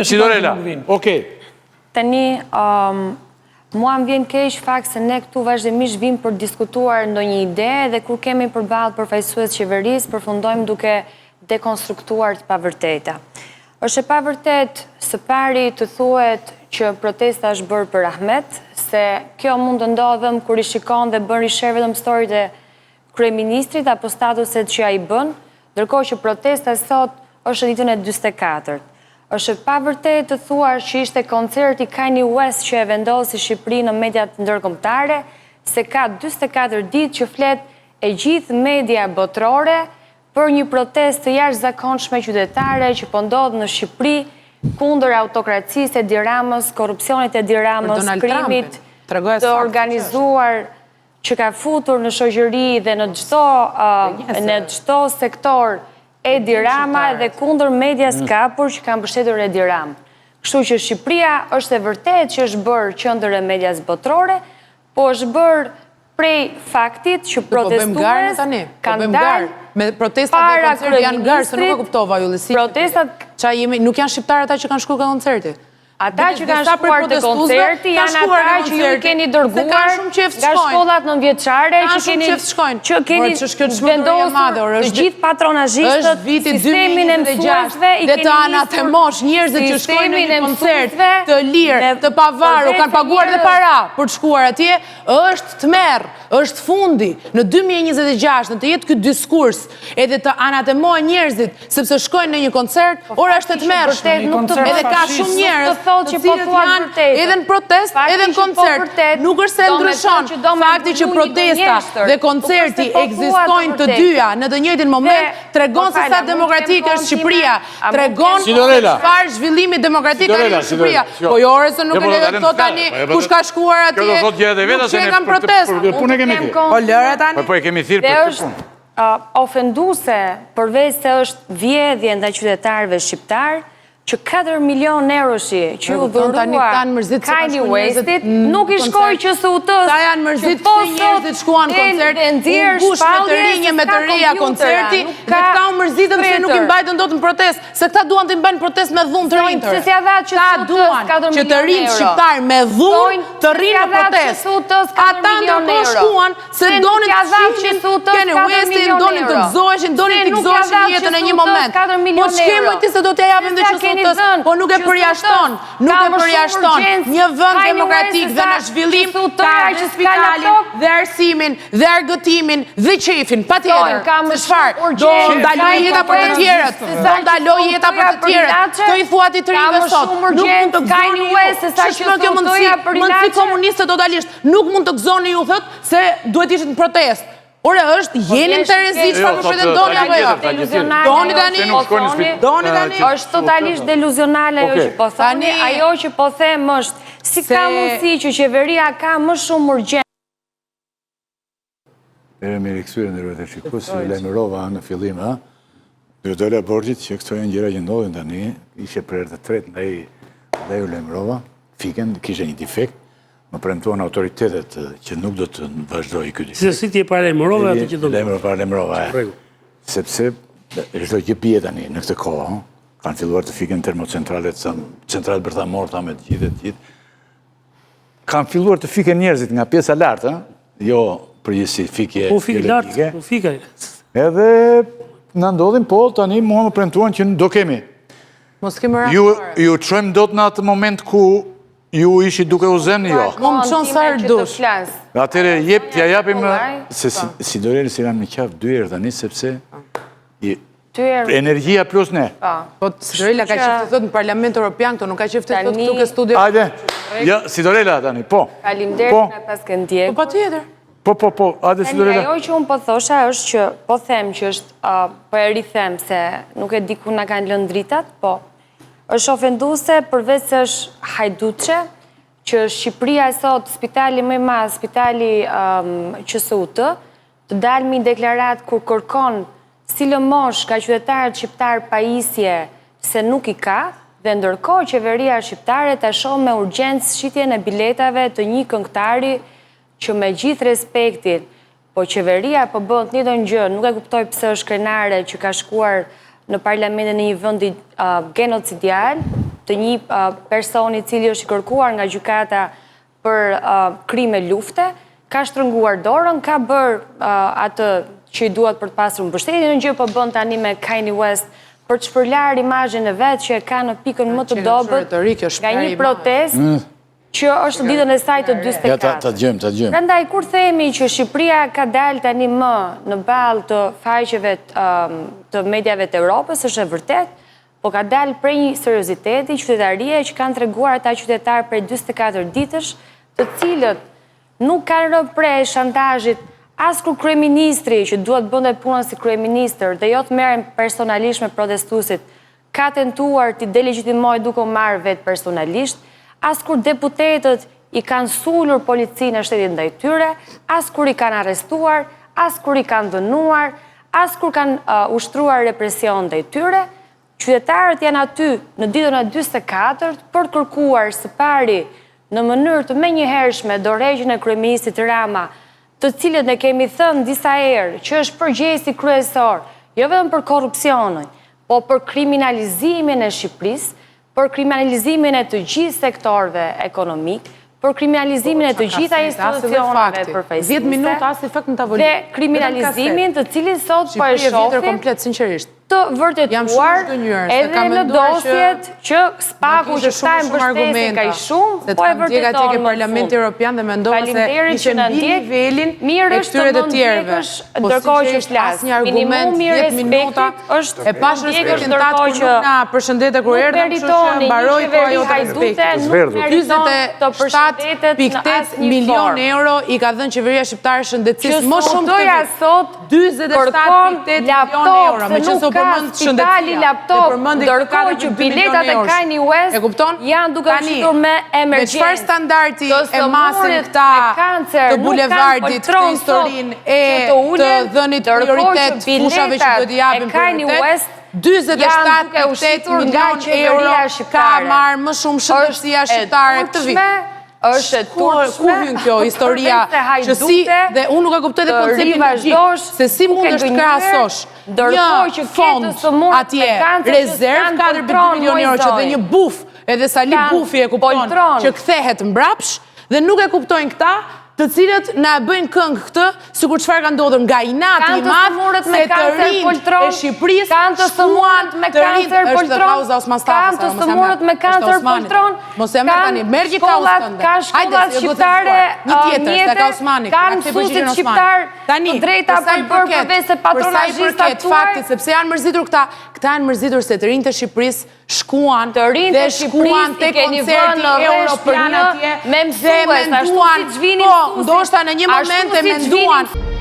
Sidorela, okej. Tani, mua më vjen keq fakt se ne këtu vazhdimisht vijmë për diskutuar ndonjë ide dhe kur kemi përballë përfaqësues qeverisë, përfundojmë duke dekonstruktuar të pavërteta. Është e pavërtetë së pari të thuhet që protesta është bërë për Ahmet, se kjo mund të ndodhë vetëm kur i shikon dhe bën rishare vetëm story-t e kryeministrit apo statuset që ai bën, ndërkohë që protesta sot është në ditën e 44. Është e pavërtetë të thuash që ishte koncerti Kanye West që e vendosi Shqipërinë në mediat ndërkombëtare, se ka 44 ditë që flet e gjithë media botërore për një protestë të jashtëzakonshme qytetare që po ndodh në Shqipëri kundër autokracisë Edi Ramës, korrupsionit Edi Ramës, krimit të organizuar që ka futur në shoqëri dhe në çdo në çdo sektor Edi Rama dhe kundër medias mm. kapur që ka mbështetur Edi Ramën. Kështu që Shqipëria është e vërtetë që është bërë qendër e medias botërore, po është bërë prej faktit që po protestues po kanë dalë me protestat dhe koncerti janë garë, se nuk e kuptova Ylli si. Protestat ça jemi, nuk janë shqiptarë ata që kanë shkuar te koncerti. Ata që kanë shkuar te koncerti janë ata që ju keni dërguar nga shkollat nëntëvjeçare që keni që keni vendosur të gjithë patronazhistët, sistemin e mësuesve i keni të anatemosh njerëzit që shkojnë në një koncert të lirë, të pavarur, kanë paguar dhe para për të shkuar atje, është tmerr, është fundi. Në 2026, në të jetë ky diskurs, edhe të anatemohen njerëzit, sepse shkojnë në një koncert, po ora është e tmerrshme. Edhe ka shumë njerëz të po cilët janë edhe në protestë, edhe në po koncert. Nuk është se ndryshon fakti që protesta dhe po koncerti ekzistojnë të dyja në të njëjtin moment, tregon se sa demokratike është Shqipëria. Tregon çfarë zhvillimi demokratik ka arritur Shqipëria. Po jo ore se nuk e lejoj këto tani, kush ka shkuar atje, nuk që e kam protestë. Për këtë punë e kemi thirrë. Po lëre tani. Po, po e kemi thirrë për këtë punë. Ofenduese, përveç se është vjedhje ndaj qytetarëve shqiptarë, që 4 milion euroshi që iu dhurua Kanye Westit, nuk i shkoi QSUT-së, Sa janë mërzit po pse njerëzit shkuan në koncert, u mbush me të rinj me të reja koncerti, dhe këta u mërzitën pse nuk i mbajtën dot në protestë, se këta duan të mbajnë protestë me dhunë të rinjtë. Pse s'ia dha QSUT-së 4 milion që të rinjtë shqiptarë me dhunë të rrinë në protestë. Ata ndërkohë shkuan se donin të shihnin Kanye Westin, donin të gëzoheshin, donin të gëzoheshin jetën në një moment. Po ç'ke më ti se do t'ia japim dhe QSUT-së, po nuk e përjashton, nuk e përjashton një vend demokratik dhe në zhvillim ka dhe spitalin dhe arsimin dhe argëtimin dhe qejfin, patjetër. Se çfarë, do ndalojë jeta për të tjerët, do ndalojë jeta për të tjerët, të i thua ti të rinjve sot, nuk mund të gëzoni ju, ç'është kjo mendësi, mendësi komuniste totalisht, Nuk mund të gëzoni ju thotë se duhet ishit në protestë. Ore është, po jeni në terezi, çfarë po pretendoni apo jo? Doni tani? Doni tani? Është totalisht deluzionale ajo që po thoni, ajo që po them është, si ka mundësi që qeveria ka më shumë urgjencë? Mirë, mirë u kthyem nderuar teleshikues, si lajmërova në fillim, ha? Drejtoria e borxhit që këto janë gjëra që ndodhin tani, ishe për herë të tretë, ndaj, ndaj u lajmërova, fiken, kishte një defekt, më premtuan autoritetet që nuk do të vazhdojë ky defekt. Si si ti e paralajmërove atë që do të ndodhë? Paralajmërova, e. Sepse çdo gjë bie tani në këtë kohë, kanë filluar të fiken termocentralet, centralet bërthamore, thamë të gjithë, të gjithë. Kanë filluar të fiken njerëzit nga pjesa lart, ë? Jo përgjithësi fikje Po fik lart, po fikaj. Edhe na ndodhin, po tani mua më premtuan që do kemi. Mos kemi ra. Ju ju çojmë dot në atë moment ku ju ishit duke u zënë, jo. Mu më çon sa herë dush. Atëherë jep t'ja japim se si, si dorë si ram në qafë dy herë tani sepse Energjia plus ne. Po, po Sidorela ka qejf të thotë në Parlament Europian këto, nuk ka qejf të thotë këtu ke studio. Hajde. Ja, Sidorela tani, po. Faleminderit po. na paske ndjekur. Po patjetër. Po, po, po, hajde Sidorela. Ajo që unë po thosha është që po them që është, po e rithem se nuk e di ku na kanë lënë dritat, po është ofenduese përveç se është hajduçe, që Shqipëria sot, spitali më i madh, spitali QSUT, Të dalë me një deklaratë kur kërkon si lëmoshë nga qytetarët shqiptarë pajisje se nuk i ka dhe ndërkohë qeveria shqiptare ta shohë me urgjencë shitjen e biletave të një këngëtari që me gjithë respektin po qeveria po bën të njëjtën gjë nuk e kuptoj pse është krenare që ka shkuar në parlamentin e një vendi genocidial. të një personi i cili është i kërkuar nga gjykata për krime lufte, ka shtrënguar dorën, ka bërë atë që i duhet për të pasur mbështetje, një gjë po bën tani me Kanye West për të shpërlarë imazhin e vet që e ka në pikën më të dobët nga një protestë mm. që është në ditën e saj të 44. Ja, ta, ta dëgjojmë, ta dëgjojmë. Prandaj, kur themi që Shqipëria ka dalë tani më në ballë të faqeve të mediave të Europës, është e vërtetë, po ka dalë prej një serioziteti qytetarie që kanë treguar ata qytetarë prej 44 ditësh, të cilët nuk kanë rënë pre e shantazhit as kur kryeministri që duhet të bënte punën si kryeministër dhe jo të merret personalisht me protestuesit, ka tentuar t'i delegjitimojë duke u marrë vetë personalisht, as kur deputetët i kanë sulur policinë e shtetit ndaj tyre, as kur i kanë arrestuar, as kur i kanë dënuar, as kur kanë ushtruar represion ndaj tyre, qytetarët janë aty në ditën e 44 për të kërkuar së pari në mënyrë të menjëhershme dorëheqjen e kryeministrit Rama, të cilët ne kemi thënë disa herë që është përgjegjësi kryesor, jo vetëm për korrupsionin, po për kriminalizimin e Shqipërisë, për kriminalizimin e të gjithë sektorëve ekonomikë, për kriminalizimin e të gjitha institucioneve përfaqësuese dhe kriminalizimin të cilin sot po e shohim të vërtetuar edhe në dosjet që SPAK-u që këta e mbështesin kaq shumë, po e vërteton më në fund. Faleminderit që na ndjek, mirë është të më ndjekësh ndërkohë që flas. Minimumi i respektit është E pashë respektin tat kur nuk na përshëndete kur erdhëm, kështu që mbaroi koha jote respektit. Nuk meriton të përshëndetet në asnjë milion euro i ka dhënë qeveria shqiptare shëndetësisë më shumë këtë vit. sot 47.8 milion euro, me që s'u përmend shëndetësia. Laptop, ndërkohë që biletat e Kanye West e kupton? janë duke u shitur me emergjencë. Me çfarë standardi e masin këta të bulevardit këtë historinë e të dhënit prioritet fushave që duhet t'i japin prioritet, 47.8 milion euro ka marrë më shumë shëndetësia shqiptare këtë vit. Është e turpshme. Ku hyn kjo historia që si dhe unë nuk e kuptoj dhe konceptin e gjithë se si mundesh të krahasosh një fond atje rezervë 4.2 milion euro që dhe një buf edhe Sali Bufi e kupton që kthehet mbrapsh dhe nuk e kuptojnë këta të cilët na e bëjnë këngë këtë, sikur çfarë ka ndodhur nga inati i madh se të rinjtë e Shqipërisë kanë të sëmurët me kancer është kauza Osman Stafës, kanë të sëmurët me kancer poltron, mos e merr tani, merr një kauzë tënde. Kanë shkollat shqiptare një tjetër, se ka Osmani, kanë mësuesit shqiptar të drejta për bërë përveç se patronazhistat tuaj. Faktit, sepse janë mërzitur këta, këta janë mërzitur se të rinjtë e Shqipërisë shkuan Të rinjtë dhe e shkuan Shqipërisë te i keni koncerti vënë në rresht për europian një atje me dhe mësues, ashtu menduan, siç vinin po, mësuesit, ndoshta në një ashtu moment e siç vinin menduan.